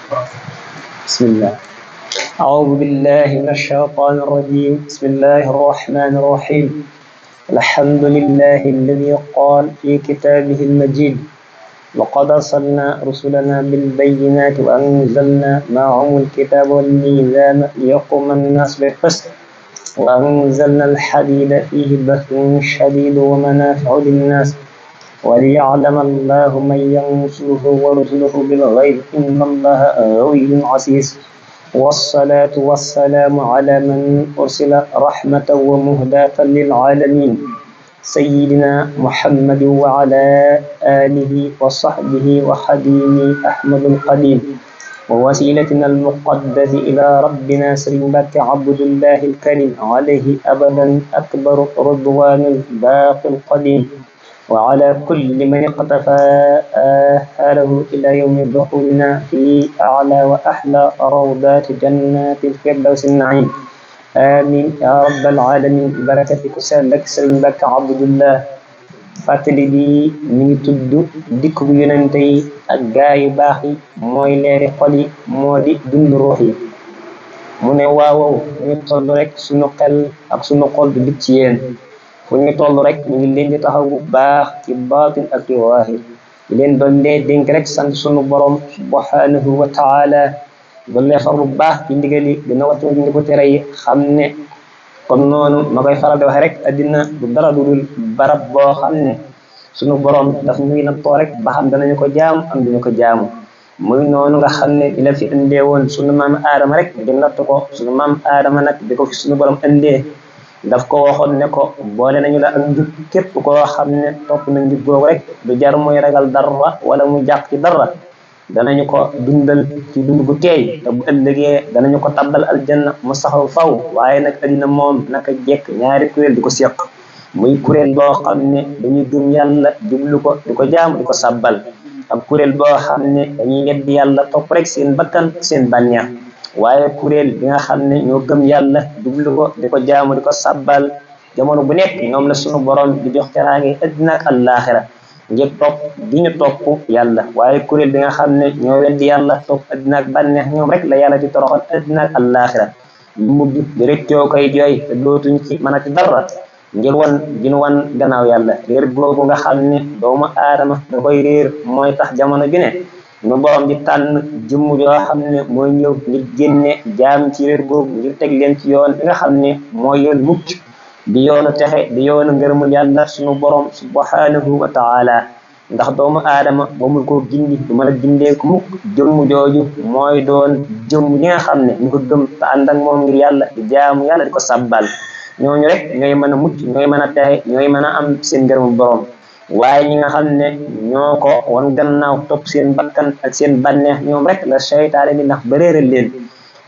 بسم الله. أعوذ بالله من الشيطان الرجيم. بسم الله الرحمن الرحيم. الحمد لله الذي قال في كتابه المجيد: وقد أرسلنا رسلنا بالبينات وأنزلنا معهم الكتاب والميزان ليقوم الناس بالقسط وأنزلنا الحديد فيه بأس شديد ومنافع للناس وليعلم الله من ينصره ورسله بالغيب إن الله قوي عزيز. والصلاة والسلام على من أرسل رحمة ومهداة للعالمين سيدنا محمد وعلى آله وصحبه وخديمه أحمد القديم ووسيلتنا المقدس إلى ربنا سيدنا عبد الله الكريم عليه أبدا أكبر رضوان الباقي القديم وعلى كل من اقتفى آثاره إلى يوم دخولنا في أعلى وأحلى روضات جنات الفردوس النعيم. آمين يا رب العالمين بركتك سالك سيدك عبد الله. fàttali bi mi ngi tudd dikk bu yonente yi ak gaa yu baax yi mooy leeri xol yi moo di dund ruux yi. mu ne waawow ñu toll rek suñu xel ak suñu xol du dik ci yéen fu ñu toll rek ñu ngi leen di taxaw bu baax ci baatin ak ci waahir di leen doon dee dénk rek sant suñu borom subhanahu wa taala doon lee far bu baax ci ndigali dina wattu ñu ko tere yi xam ne kon noonu ma koy faral di wax rek addina du dara du dul barab boo xam ne suñu borom daf ñuy nattoo rek ba xam danañu ko jaamu am duñu ko jaamu. muy noonu nga xam ne di la fi indee woon suñu maam aadama rek di natt ko suñu maam aadama nag di ko fi suñu borom indee daf ko waxoon ne ko boole nañu la ak njub képp koo xam ne topp na njub googu rek du jar muy ragal dara wala muy jàq ci dara danañu ko dundal ci dund bu teey te bu ëllëgee danañu ko tabbal aljanna mu saxaw faw. waaye nag addina moom naka jekk ñaari kuréel di ko seq muy kuréel boo xam ne dañuy gëm yàlla jublu ko di ko jaamu di ko sabbal ak kuréel boo xam ne dañuy weddi yàlla topp rek seen bakkan seen bànneex. waaye kuréel bi nga xam ne ñoo gëm yàlla jublu ko di ko jaamu di ko sabbal jamono bu nekk ñoom la sunu borom di jox teraange addina ak àllaaxira ngir topp gi ñu topp yàlla. waaye kuréel bi nga xam ne ñoo weddi yàlla topp addina ak bànneex ñoom rek la yàlla di toroxal addina ak àllaaxira lu mujj di rëccoo koy jooy te dootuñ ci mën a ci dara ngir wan gi ñu wan gannaaw yàlla. réer googu nga xam ne doomu aadama da koy réer mooy tax jamono ju ne ñu borom di tànn jëmm yoo xam ne mooy ñëw ngir génne jaam ci réer googu ngir teg leen ci yoon bi nga xam ne mooy yoon mucc di yoonu texe di yoonu ngërëmul yàlla suñu borom subhanahu wa taala. ndax doomu aadama moomul koo gindi du mën a gindee ko mukk jëmm jooju mooy doon jëmm li nga xam ne ñu ko gëm te ànd ak moom ngir yàlla di jaamu yàlla di ko sabbal ñooñu rek ñooy mën a mucc ñooy mën a texe ñooy mën a am seen ngërëmul borom. waaye ñi nga xam ne ñoo ko wan gannaaw topp seen bakkan ak seen bànneex ñoom rek la seytaane bi ndax ba réeral leen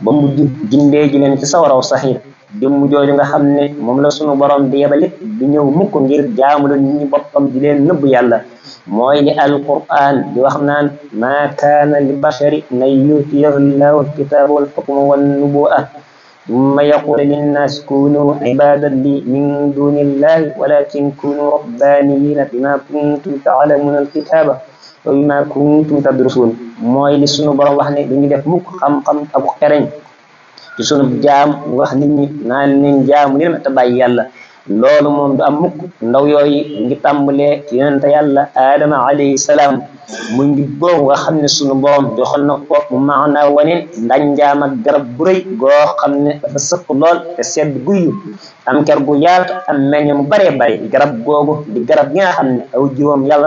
ba mujj gindee ji leen ci sawaraw saxiir. jëmm jooju nga xam ne moom la sunu borom di yebalit di ñëw mukk ngir jaamu la nit ñi boppam di leen nëbb yàlla mooy li alquran di wax naan maa kaana li bashari an yutiyahu llahu alkitaba walxukma wannubuwa thumma yaqulu linnaasi kunu ibadan li min duni illahi walakin kunu rabbaniyina bima kuntum taalamuuna alkitaba wa bima kuntum tadrusun. mooy li sunu borom wax ne dañuy def mukk xam-xam ak xereñ ci sunu jaam wax nit ñi naan leen jaamu leen te bàyyi yàlla. loolu moom du am mukk. ndaw yooyu ngi tàmbalee ci yonente yàlla aadama alayhi salaam mu ngi boobu nga xam ne sunu borom joxoon na ko mu maanaa waneen ndanjaam ak garab bu rëy goo xam ne dafa sëpp lool te sedd guyyu am ker gu yaatu am meññ mu baree bari. garab googu di garab gi nga xam ne aw jiwam yàlla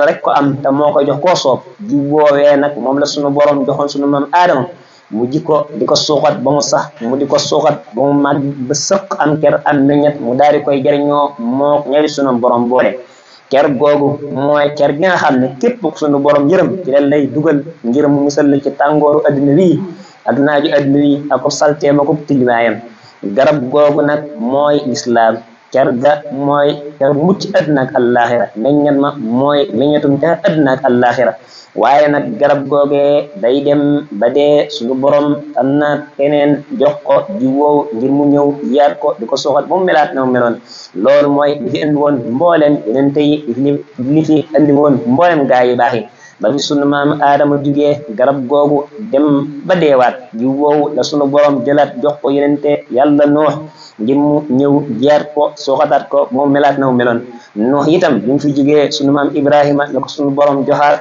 rek ko am te moo koy jox koo soob. ji boowee nag moom la sunu borom joxoon sunu maam aadama mu ji ko di ko suuxat ba mu sax mu di ko suuxat ba mu màgg ba sëq am ker am meññet mu daal di koy jëriñoo moo ñaari sunu borom boole. ker googu mooy ker gi nga xam ne képp sunu borom yërëm ci leen lay dugal ngir mu musal la ci tàngooru adduna bii addunaa ji adduna bii ak ko salteem ak ko tilimaayam. garab googu nag mooy lislaam. ker ga mooy ker mucc adduna ak àllaaxira meññet ma mooy meññetum te adduna ak àllaaxira. waaye nag garab googee day dem ba dee suñu borom am na keneen jox ko ji woow ngir mu ñëw yaat ko di ko soxal ba mu melaat na mu meloon. loolu mooy li fi indi woon mboolem yeneen tey li fi indi woon mboolem gaa yi baax yi ba fi sunu maam aadama jugee garab googu dem ba deewaat jiw woowu la sunu borom jëlaat jox ko yenente yàlla Nuux ngir mu ñëw jeer ko suuxataat ko moom melaat na mu meloon. Nuux itam bi mu fi jugee sunu maam Ibrahima la ko sunu borom joxaat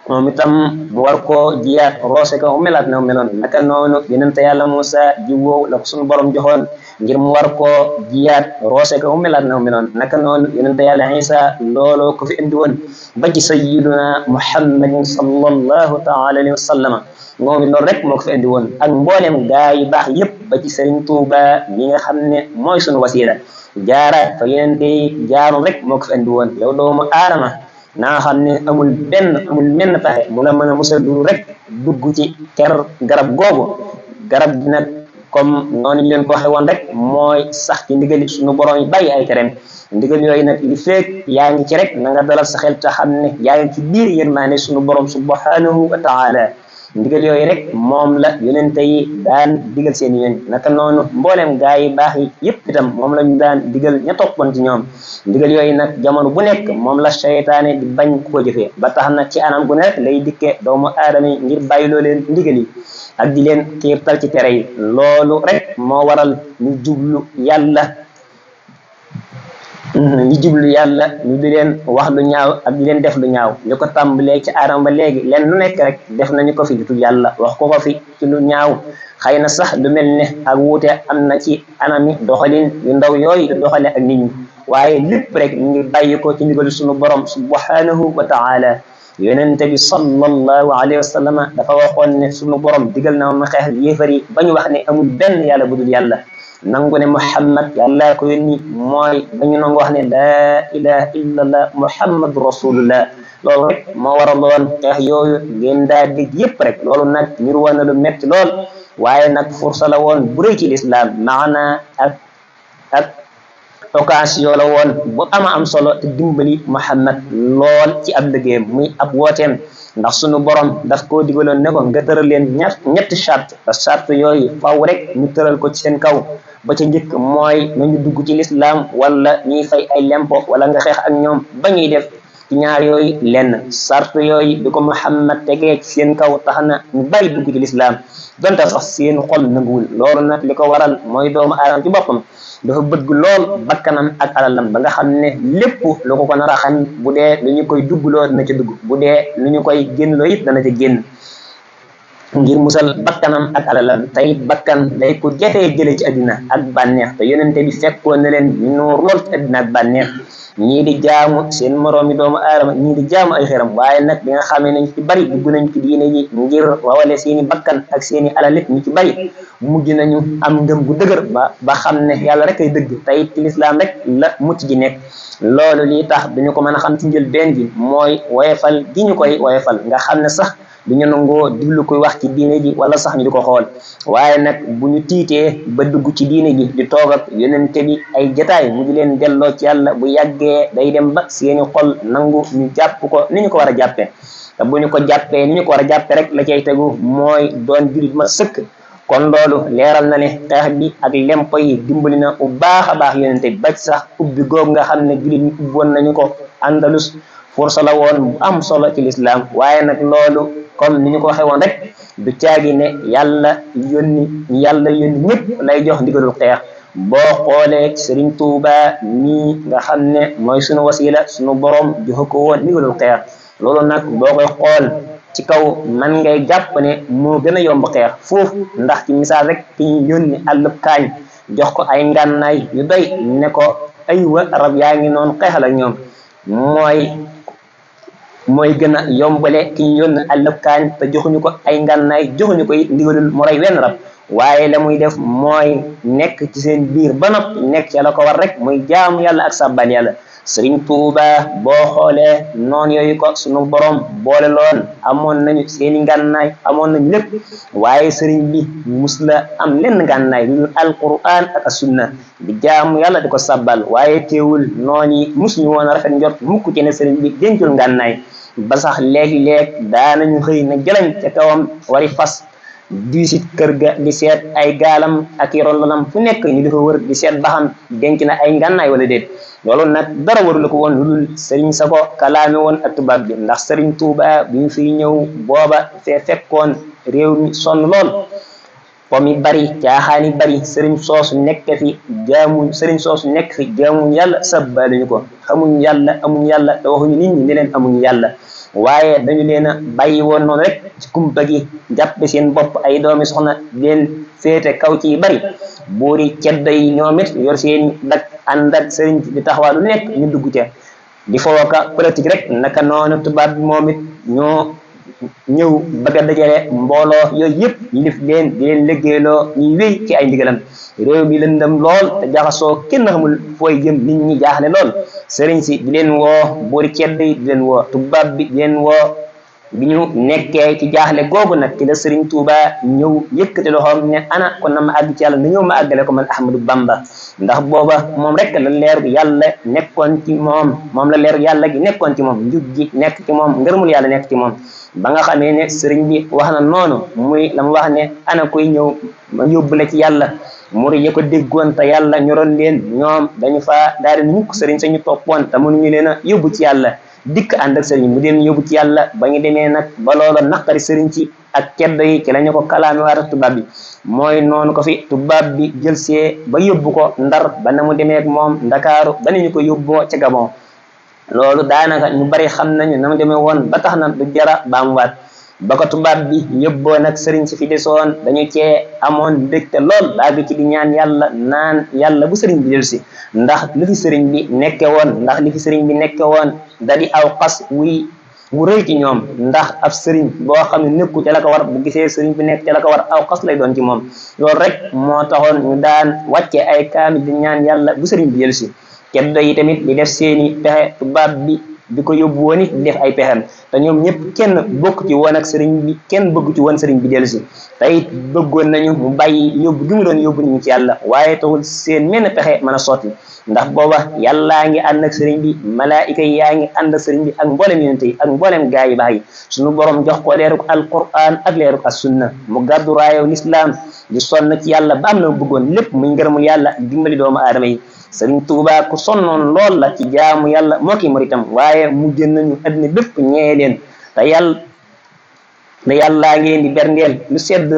moom itam bu war koo jiyaat roose ko melaat na mu meloon. Naka noonu yenente yàlla Muusa jiw woowu la ko sunu borom joxoon ngir mu war koo jiyaat roose ko melaat na mu meloon. Naka noonu yenente yàlla Isa looloo ko fi indi woon ba ci sayyiduna Muhammadin sallallahu taala alayhi wa sallama moom loolu rek moo ko fi indi woon ak mboolem gaa yu baax yépp ba ci Serigne Touba mi nga xam ne mooy sunu wasila jaara fa yenente yi jaaroon rek moo ko fi indi woon. yow doomu aadama naa xam ne amul menn pexe mu la mën a musal du rek dugg ci ker garab googu. garab gi nag comme noonu leen ko waxe woon rek mooy sax ci ndigali sunu borom yi bàyyi ay tereem. ndigal yooyu nag li feek yaa ngi ci rek na nga dalal sa xel te xam ne yaa ngi ci biir yërmaane sunu borom subhanahu wa taala. ndigal yooyu rek moom la yonente yi daan digal seen yoon naka noonu mboolem gaa yi baax yi yépp itam moom la ñu daan digal ña toppoon ci ñoom. ndigal yooyu nag jamono bu nekk moom la seytaane di bañ ku ko jëfee ba tax na ci anam gu ne rek lay dikkee doomu aadama yi ngir bàyyiloo leen ndigal yi ak di leen xiirtal ci tere yi. loolu rek moo waral ñu jublu yàlla ñu di leen wax lu ñaaw ak di leen def lu ñaaw li ko tàmbalee ci aadama ba léegi leen lu nekk rek def nañu ko fi dutul yàlla wax ko fi ci lu ñaaw. xëy na sax lu mel ne ak wuute am na ci anami doxalin yu ndaw yooyu di doxale ak nit ñi waaye lépp rek ñu ngi bàyyi ko ci ndigalu sunu borom subhanahu wa taala. yonente bi sallallahu alayhi wa sallam dafa waxoon ne sunu borom digal na ma xeex yéefar yi ba ñu wax ne amul benn yàlla budul yàlla. nangu ne Muhammad yàlla ko yónni mooy dañu nangu wax ne laa ilaha illallah Muhammadu rasulullah. loolu rek moo waraloon xeex yooyu ngeen daa dégg yépp rek. loolu nag ñu woon na lu metti lool waaye nag fursa la woon bu rëy ci lislaam maana ak occasion la woon bu am solo te dimbali Muhammad lool ci ab liggéeyam muy ab wooteem ndax sunu borom daf koo digaloon ne ko nga tëral leen ñetti charte yooyu faw rek ñu tëral ko ci seen kaw. ba ca njëkk mooy nañu dugg ci lislaam wala ñuy fay ay lempo wala nga xeex ak ñoom ba ñuy def ci ñaar yooyu lenn. charte yooyu bi ko Muhammad tegee ci seen kaw tax na ñu bari dugg ci lislaam donte sax seen xol nanguwul. loolu nag li ko waral mooy doomu aadama ci boppam dafa bëgg lool bakkanam ak alalam ba nga xam ne lépp lu ko nar a xañ bu dee lu ñu koy duggloo dana ca dugg bu dee lu ñu koy génnloo it dana ca génn ngir musal bakkanam ak alalam. tey bakkan day ko jafee jële ci àddina ak bànneex te yonente bi fekkoon na leen ñu nuur lool ci àddina ak bànneex. ñii di jaamu seen moroomi doomu aadama ñii di jaamu ay xeram waaye nag bi nga xamee nañ ci bari dugg nañ ci diine ji ngir rawale seeni bakkan ak seeni alal it ñu ci bari mujj nañu am ngëm gu dëgër ba xam ne yàlla rek ay dëgg tey ci lislaam rek la mucc gi nekk. loolu lii tax duñu ko mën a xam ci njëlbeen gi mooy woyefal gi ñu koy woyefal nga xam ne sax duñu nangoo diglu koy wax ci diine ji wala sax ñu di ko xool. waaye nag bu ñu tiitee ba dugg ci diine ji di toog ak yonente bi ay jataay mu di leen delloo ci yàlla bu yàggee day dem ba seeni xol nangu ñu jàpp ko ni ñu ko war a jàppee. te bu ñu ko jàppee ni ñu ko war a jàppee rek la cay tegu mooy doon jullit ma sëkk. kon loolu leeral na ne xeex bi ak lempo yi dimbali na bu baax a baax yonente bi ba sax ubbi googu nga xam ne jullit ñi ubboon nañu ko Andalus fursa la woon bu am solo ci lislaam. waaye nag loolu comme ni ñu ko waxee woon rek du caagi ne yàlla yónni ñëpp lay jox ndigalul xeex. boo xoolee Serigne Touba nii nga xam ne mooy sunu wasila sunu borom joxe ko woon ndigalul xeex. loolu nag boo koy xool ci kaw man ngay jàpp ne moo gën a yomb xeex foofu ndax ci misaal rek ki ñu yónni àllub kaañ jox ko ay ngànnaay yu doy ne ko aywa rab yaa ngi noonu xeexal ak ñoom mooy gën a yombale ki ñu yónni àllub kaañ te joxuñu ko ay ngànnaay joxuñu ko it ndigalul mu rey wenn rab waaye la muy def mooy nekk ci seen biir ba noppi nekk ci la ko war rek muy jaamu yàlla ak sàbbal yàlla. Sëriñ Tuuba boo xoolee noonu yooyu ko sunu borom boole loon amoon nañu seeni ngànnaay amoon nañu lépp waaye sëriñ bi mus la am lenn ngànnaay lu dul alquran ak sunna di jaamu yàlla di ko sabbal waaye teewul noonu yi musuñu woon a rafet njort mukk ci ne sëriñ bi dencul ngànnaay ba sax léeg-léeg daanañu xëy na jëlañ ca kawam wari fas di si kër ga di seet ay gaalam ak i rollanam fu nekk ñu di ko wër di seet ba xam denc na ay ngànnaay wala déet loolu nag dara warul ko woon lu dul sëriñ sa ko kalaame woon ak tubaab bi ndax sëriñ Tuuba bi ñu fiy ñëw booba fee fekkoon réew mi sonn lool po mi bari caaxaan yi bari sëriñ soosu nekk fi jaamuñ yàlla sabbaaluñu ko xamuñ yàlla amuñ yàlla te waxuñu nit ñi ne leen amuñ yàlla waaye dañu leen a bàyyi woon noonu rek ci kumpa gi jàppe seen bopp ay doomi soxna leen féete kaw ci bari buuri ceddo yi ñoom it yor seen dak ànd ak sëriñ di taxawaa lu nekk ñu dugg ca di fooka politique rek naka noonu tubaab bi moom it ñoo ñëw bëgg a dajale mbooloo yooyu yëpp lif leen di leen liggéeyloo ñuy wéy ci ay ndigalam réew mi lëndëm lool te jaxasoo kenn xamul fooy jëm nit ñi jaaxle lool sëriñ si di leen woo buuri cedd yi di leen woo tubaab bi di leen woo bi ñu nekkee ci jaaxle googu nag ci la sëriñ Tuuba ñëw yëkkati loxoom ne ana kon na ma àgg ci yàlla na ñëw ma àggale ko man Ahmadu Bamba ndax booba moom rek la leeru yàlla nekkoon ci moom la leeru yàlla gi nekkoon ci moom njub gi nekk ci moom ngërëmul yàlla nekk ci moom ba nga xamee ne sëriñ bi wax na noonu muy la mu wax ne ana koy ñëw ma yóbbu la ci yàlla murid ya ko déggoon te yàlla ñoroon leen ñoom dañu fa daal di mukk sëriñ sañu toppoon te mënuñu leen a yóbbu ci yàlla dikk ànd ak sëriñ mu dem yóbbu ci yàlla ba ñu demee nag ba loola naqari sëriñ ci ak ceddo yi ci la ñu ko kalaame waat tubaab bi mooy noonu ko fi tubaab bi jël see ba yóbbu ko ndar ba na mu demee ak moom ndakaaru ba nañu ko yóbboo ca Gabon loolu daanaka ñu bari xam nañu na mu demee woon ba tax na du jara baamuwaat ba ko tubaab bi yóbboo nag sëriñ si fi desoon dañu cee amoon mbégte lool daag ci di ñaan yàlla naan yàlla bu sëriñ bi del si ndax li fi sëriñ bi nekke woon da di aw xas wu rëy ci ñoom ndax ab sëriñ boo xam ne nekku ca la ko war bu gisee sëriñ bi nekk ca la ko war aw xas lay doon ci moom loolu rek moo taxoon ñu daan wàcce ay kaamil di ñaan yàlla bu sëriñ bi del si ceddo yi tamit di def seeni pexe tubaab bi di ko yóbbu woon it di def ay pexem te ñoom ñëpp kenn bokk ci woon ak sëriñ bi kenn bëgg ci woon sëriñ bi dellu si te it bëggoon nañu mu bàyyi yóbbu gi mu doon yóbbu ñu ci yàlla waaye taxul seen menn pexe mën a sotti ndax booba yàllaa ngi ànd ak sëriñ bi malaayika yi yaa ngi ànd ak sëriñ bi ak mboolem yonente yi ak mboolem gaa yi baax yi suñu borom jox ko leeruk alquran ak leeruk as sunna mu gàddu raayow lislaam di sonn ci yàlla ba am na mu bëggoon lépp muy ngërëmul yàlla ak dimbali doomu aadama yi sëriñ Tuuba ku sonnoon lool la ci jaamu yàlla moo ki muritam waaye mu gën nañu addina bépp ñee leen te yàllaa ngeen di berndeel lu sedd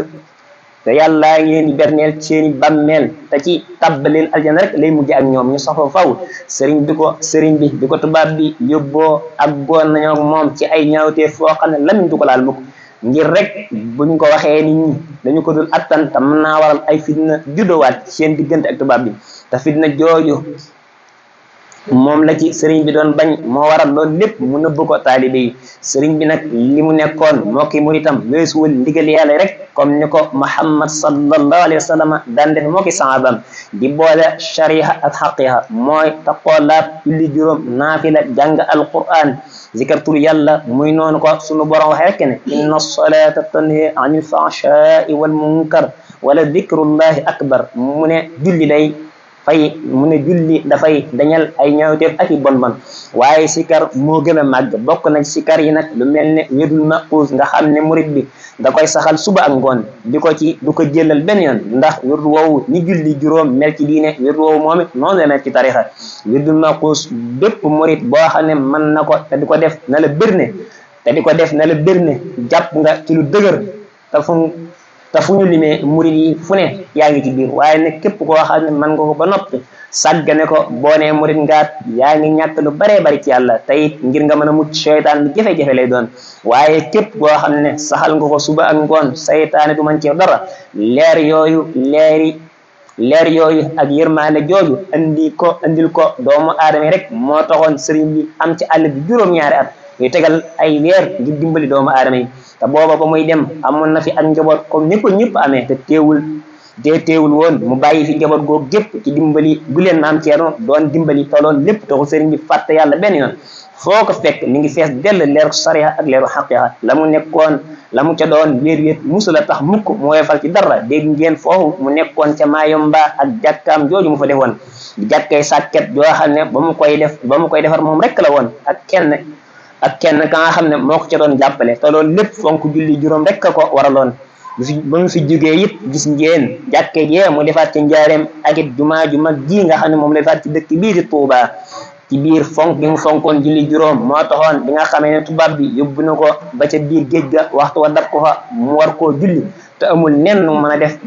te yàllaa ngeen di berneel seeni bàmmeel te ci tabbaleel aljana rek lay mujj ak ñoom ñu saxoo faw sëriñ bi ko tubaab bi yóbboo ak goon nañoo moom ci ay ñaawtee foo xam ne lamiñ du ko laal mukk ngir rek buñ ko waxee nit ñi dañu ko dul attan te mën naa waral ay fitna juddowaat seen diggante ak tubaab bi te fitna jooju moom la ci sëriñ bi doon bañ moo waral loolu lépp mu nëbb ko taalibe yi sëriñ bi nag li mu nekkoon moo ki muritam weesuwul ndigal yàlla rek comme ni ko Muhammad sallallahu alayhi wa sallam daan def moo ki sahabam di boole shariha ak xaqiha mooy taqoolaat julli juróom naafila jàng alquran zikartul yàlla muy noonu ko sunu borom waxee rek ne inna salata tanhi anil fahshai wal munkar wala dikrullahi akbar mu ne julli dafay dañal ay ñaawteef ak i bon waaye sikar moo gën a màgg bokk na sikar yi nag lu mel ne wérdul maquus nga xam ne murid bi da koy saxal suba ak ngoon du ko jëlal benn yoon ndax wérdu woowu ni julli juróom mel ci diine wérdu woowu moom it noonu la mel ci tarixa wérdul maquus bépp murid boo xam ne mën na ko te di ko def na la birne jàpp nga ci lu dëgër te fu ñu limee murid yi fu ne yaa ngi ci biir waaye nag képp koo xam ne mën nga ko ba noppi sàggane ko boo nee murid ngaat yaa ngi ñàkk lu baree bari ci yàlla te it ngir nga mën a mucc seytaan lu jafe-jafe lay doon waaye képp koo xam ne saxal nga ko suba ak ngoon seytaane du man ci dara leer yooyu ak yërmaane jooju andil ko doomu aadama rek moo taxoon sëriñ bi am ci àll bi juróom-ñaari at yu tegal ay weer ngir dimbali doomu aadama yi te booba ba muy dem amoon na fi ak njaboot comme ni ko ñëpp amee te teewul woon mu bàyyi fi njaboot googu gépp ci dimbali gu leen maam Ceerno doon dimbali te loolu lépp taxul sëriñ bi fàtte yàlla benn yoon foo ko fekk mi ngi fees dell leeru sariya ak leeru xaqiqa la mu nekkoon la mu ca doon wéet musula tax mukk mu woyofal ci dara dégg ngeen foofu mu nekkoon ca Maayomba ak jàkkaam jooju mu fa defoon jàkkay sàkket joo xam ne ba mu koy defar moom rek la woon ak kenn ka nga xam ne moo ko ca doon jàppale te loolu lépp fonk julli juróom rek ko waraloon ba mu fi jógee it gis ngeen jàkke jee mu defaat ci njaareem ak it jumaa ju mag ji nga xam ne moom la defaat ci dëkk bii di Tuubaa ci biir fonk gi mu fonkoon julli juróom moo taxoon bi nga xamee ne tubaab bi yóbbu na ko ba ca biir géej ga waxtu wa dab ko fa mu war koo julli te amul nenn mu mën a def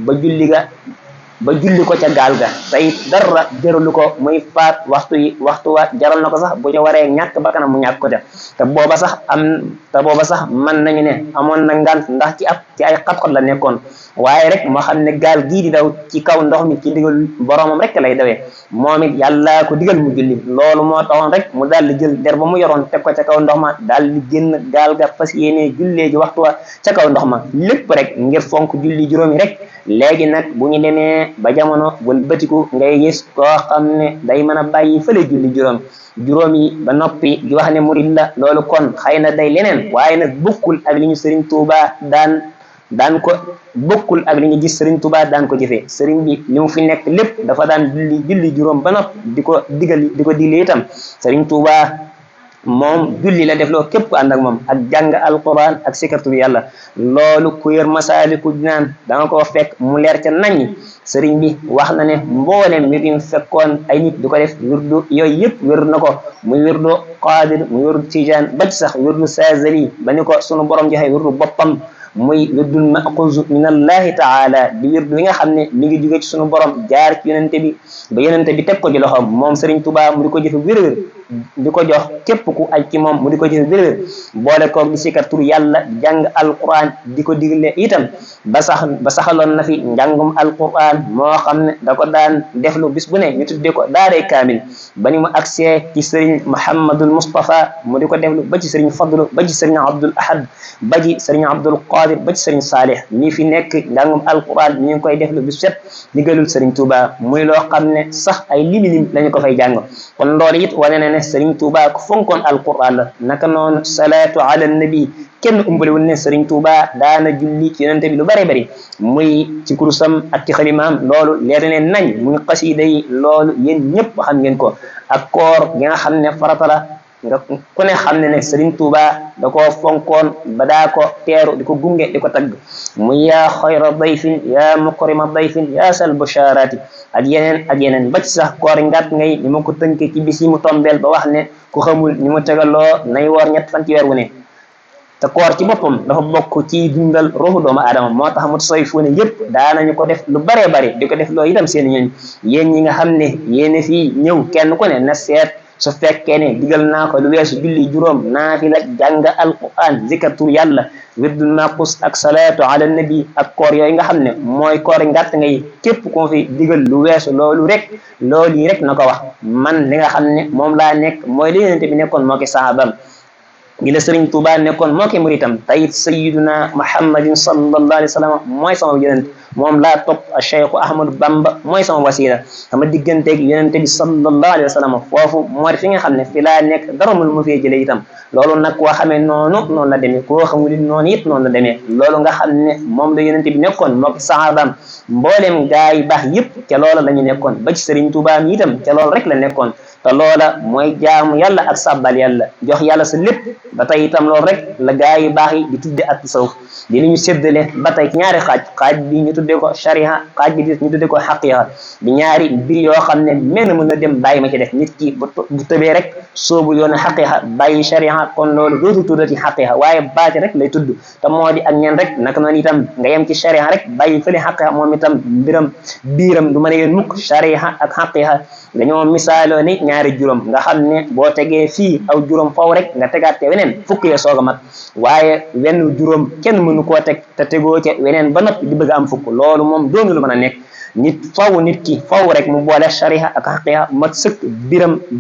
ba julli ko ca gaal ga tey dara jëralu ko muy faat waxtu wa jaral na ko sax bu ca waree ñàkk ba kanam mu ñàkk ko ca te booba sax man nañu ne amoon na ngant ndax ci ay xat-xat la nekkoon waaye rek moo xam ne gaal gii di daw ci kaw ndox mi ci digal boromam rek lay dawee moom it yàlla ko digal mu julli loolu moo taxoon rek mu daal di jël der ba mu yoroon teg ko ca kaw ndox ma daal di génn gaal ga fas yéenee jullee ji waxtu wa ca kaw ndox ma lépp rek ngir fonk julli juróomi rek léegi nag bu ñu demee ba jamono wal bëtiku ngay gis koo xam ne day mën a bàyyi fële julli juróom yi ba noppi di wax ne murid la loolu kon xëy na day leneen waaye nag bokkul ak li ñu Sëriñ Tuubaa daan ko bokkul ak li ñu gis Sëriñ Tuubaa daan ko jëfee sëriñ bi li mu fi nekk lépp dafa daan julli juróom ba noppi di ko digle itam Sëriñ Tuubaa moom julli la def loo képp ànd ak moom ak jàng alquran ak sikartu bi yàlla loolu ku yor Masaalikul Jinaan danga ko fekk mu leer ca naññi sëriñ bi wax na ne mboolem mbir yi fekkoon ay nit di ko def wirdu yooyu yëpp wér na ko muy wirdu Qaadir muy wirdu Tijaan ba ci sax wirdu Saazali ba ni ko sunu borom joxe wirdu boppam muy wirdul maxuuz min allahi taala di wirdu wi nga xam ne mi ngi jóge ci sunu borom jaar ci yonente bi ba yonente bi teg ko ci loxoom moom Sëriñ Tuubaa mu di ko jëfe wér di ko jox képp ku aj ci moom mu di ko jëfe wér boole ko di sikar tur yàlla jàng alquran di ko digle itam ba saxaloon na fi njàngum alquran moo xam ne da ko daan deflu bis bu ne ñu tuddee ko daaray kaamil ba ni mu agsee ci Sëriñ Muhammadul Mustafa mu di ko deflu ba ci Sëriñ Fadlu ba ci Sëriñ Abdul Ahad ba ci Sëriñ Abdul Qadir ba ci Sëriñ Saalih mi fi nekk njàngum alquran mi ngi koy deflu bis set digalul Sëriñ Tuubaa muy loo xam ne sax ay lim lañu ko fay jàng kon loolu it wane na ne Sëriñ Tuubaa ku fonkoon alquran la naka noonu salaatu ala nabi kenn umbaliwul ne Sëriñ Tuubaa daana julli ci yonente bi lu bare bari muy ci kurusam ak ci xalimaam loolu leer na leen nañ muy xasiida yi loolu yéen ñëpp xam ngeen ko ak koor gi nga xam ne farata la nga ku ne xam ne Sëriñ Tuubaa da koo fonkoon ba daa ko teeru di ko gunge di ko tagg muy yaa xayra dayfin yaa mukrima dayfin yaa sal busharati ak yeneen ba ci sax koor ngat ngay ni ma ko tënke ci bis yi mu tombeel ba wax ne ku xamul ni mu tegaloo nay woor ñett fan ci weer wu ne te koor ci boppam dafa bokk ci dundal ruuxu doomu aadama moo tax mu soy fu ne yëpp daanañu ko def lu baree bari di ko def loo itam seen ñooñ yéen ñi nga xam ne yéen fii ñëw kenn ku ne na seet su fekkee ne digal naa ko lu weesu julli juróom naafila jàng alquran zikar tur yàlla wirdul maqus ak salaatu ala nabi ak koor yooyu nga xam ne mooy koor ngàtt ngay képp ko fi digal lu weesu loolu yi rek na ko wax man li nga xam ne moom laa nekk mooy li yonente bi nekkoon moo ki sahabam gi la Sëriñ Tuubaa nekkoon moo ki muritam tayit sayyiduna Muhammadin sallallahu alayhi wa sallam mooy sama yonente moom laa topp Cheikhu Ahmadu Bamba mooy sama wasila sama digganteeg yonente bi sallallahu alayhi wa sallam foofu moo fi nga xam ne fi laa nekk dara mu fee jëlee itam loolu nag koo xamee noonu la demee koo xamul noonu it noonu la demee loolu nga xam ne moom la yonente bi nekkoon moo ki sahabaam mbooleem gaa yi baax yëpp ca loola la ñu nekkoon ba ci Sëriñ Tuubaa mi itam ca loolu rek la nekkoon te loola mooy jaamu yàlla ak sabbal yàlla jox yàlla sa lépp ba tey itam loolu rek la gaa yi baax yi di tudde ak tasawuf di li ñu séddale ba tey ci ñaari xaaj bi ñu tudde ko shariha xaaj bi ñu tudde ko xaqiqa di ñaari mbir yoo xam ne menn mën na dem bàyyi ma ci def nit ki bu tëbee rek soobu yoonu xaqiqa bàyyi shariha kon loolu dootu tuddati xaqiqa waaye baati rek lay tudd te moo di ak ñeen rek naka noonu itam nga yem ci shariha rek bàyyi fële xaqiqa moom itam biiram du mën a yéen mukk shariha ak xaqiqa dañoo misaaloo ni ñaari juróom nga xam ne boo tegee fii aw juróom faw rek nga tegaat te weneen fukk ya soog a mat waaye wenn juróom kenn mënu koo teg te tegoo ca weneen ba noppi di bëgg am fukk loolu moom doonu lu mën a nekk nit ki faw rek mu boole shariha ak xaqiqa mat sëkk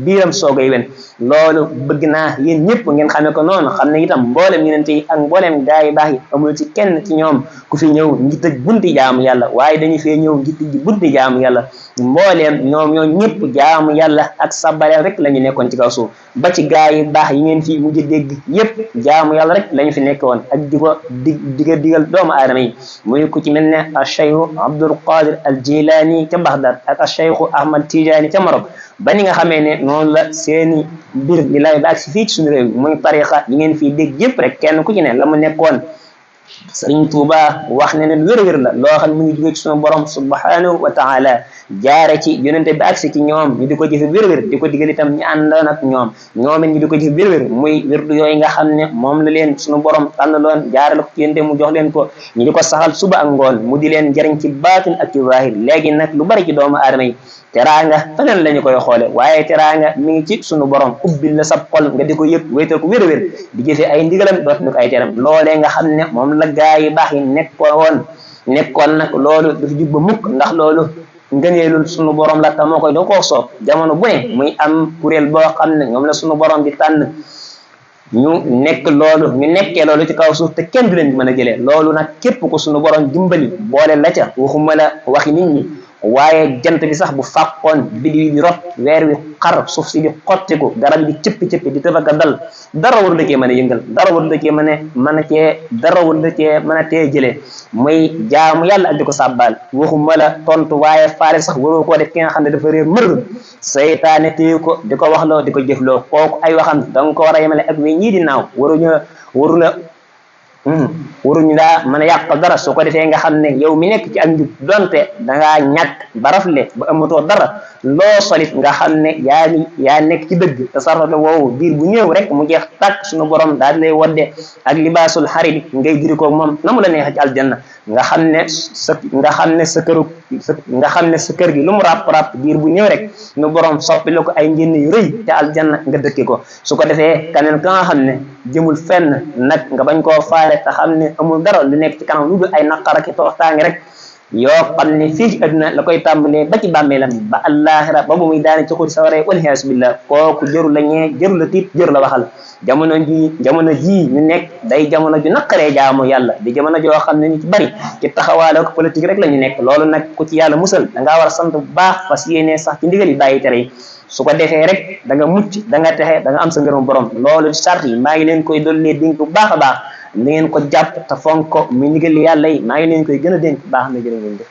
biiram soogay wen loolu bëgg naa yéen ñëpp ngeen xamee ko noonu xam ne itam mboolem yonente yi ak mboolem gaa yi baax yi amul ci kenn ci ñoom ku fi ñëw ngi tëj bunti jaamu yàlla waaye dañu fee ñëw ngi tëj bunti jaamu yàlla mbooleem ñoom ñëpp jaamu yàlla ak sabbaleel rek la ñu nekkoon ci kaw suuf ba ci gaa yi baax yi ngeen fi mujj dégg yëpp jaamu yàlla rek la ñu fi nekkoon ak di ko digal doomu aadama yi muy ku ci mel ne al cheikhu Abdul Qadir al Jilani ca Baghdad ak al cheikhu Ahmad Tijani ca Maroc ba ni nga xamee ne noonu la seeni mbir di lay baag si fii ci suñu réew muy tariqa yi ngeen fii dégg yëpp rek kenn ku ci ne la mu nekkoon Sëriñ Tuuba wax ne lu wér-wér la loo xam ne mu ngi jóge ci sunu borom subhanahu wa taala jaare ci yonente bi agsi ci ñoom ñu di ko jëfe wér-wér di ko digal itam ñu àndoon ak ñoom it ñu di ko jëfe wér-wér muy wirdu yooyu nga xam ne moom la leen sunu borom tànnaloon jaare la ko ci yonente mu jox leen ko ñu di ko saxal suba ak ngoon mu di leen jëriñ ci baatin ak ci zahir léegi nag lu bari ci doomu aadama yi teraanga feneen la ñu koy xoole waaye teraanga mi ngi ci sunu borom ubbil la sab xol nga di ko yëg wéetal ko wér-wér di jëfe ay ndigalam doot ni ko ay teram loolee nga xam ne moom la gaa yi baax yi nekkoon nag loolu du fi jug ba mukk ndax loolu ngëneelul sunu borom la te moo koy da koo soob jamono bu ne muy am kuréel boo xam ne ñoom la sunu borom di tànn ñu nekkee loolu ci kaw suuf te kenn du leen mën a jëlee loolu nag képp ko sunu borom dimbali boole la ca waxuma la waxi nit ñi waaye jant bi sax bu fàqoon biddi di rot weer wi xar suuf si di xottiku garab yi di cëppi di tëbaka dal dara waru dëkkee mën a yëngal dara waru dëkkee mën a tee jëlee muy jaamu yàlla ak di ko sàbbaal waxuma la tontu waaye faale sax waroo koo def ki nga xam ne dafa réer mër seytaane téye ko di ko waxloo di ko jëfloo kooku ay waxam danga ko war a yemale ak wi ñii di naaw waruñu daa mën a yàq dara su ko defee nga xam ne yow mi nekk ci ak njub donte dangaa ñàkk barafle ba amatoo dara loo solit nga xam ne yaa nekk ci dëgg te sarale woowu diir bu ñëw rek mu jeex tàkk suñu borom daal di lay wodde ak libaasul xarit ngay diri ko moom na mu la neex ci aljanna nga xam ne sa kër gi lu mu ràpp diir bu ñëw rek suñu borom soppi la ko ay njënn yu rëy te aljanna nga dëkke ko su ko defee kaneen ka nga xam ne jëmul fenn nag nga bañ koo faale te xam ne amul dara lu nekk ci kanam lu dul ay naqar ak toroxtaange rek yoo xam ne fii ci àdduna la koy tàmbalee ba ci bàmmeelam ba àllaaxira ba bu muy daane ci xuri saware waliyaasu billah kooku jëru la ñee jëru la tiit jëru la waxal jamono ji ñu nekk day jamono ju naqaree jaamu yàlla di jamono joo xam ne ñu ci bari ci taxawaale ko politique rek la ñu nekk loolu nag ku ci yàlla musal da ngaa war a sant bu baax fas yéene sax ci ndigal yi bàyyi tere yi su ko defee rek da nga mucc da nga texe da nga am sa ngërëm borom loolu sart yi maa ngi leen koy dollee dénk bu baax a baax na ngeen ko jàpp te fonk ko mu ndigal yàlla yi maa ngi leen koy gën a dénk baax na jërë ngeen def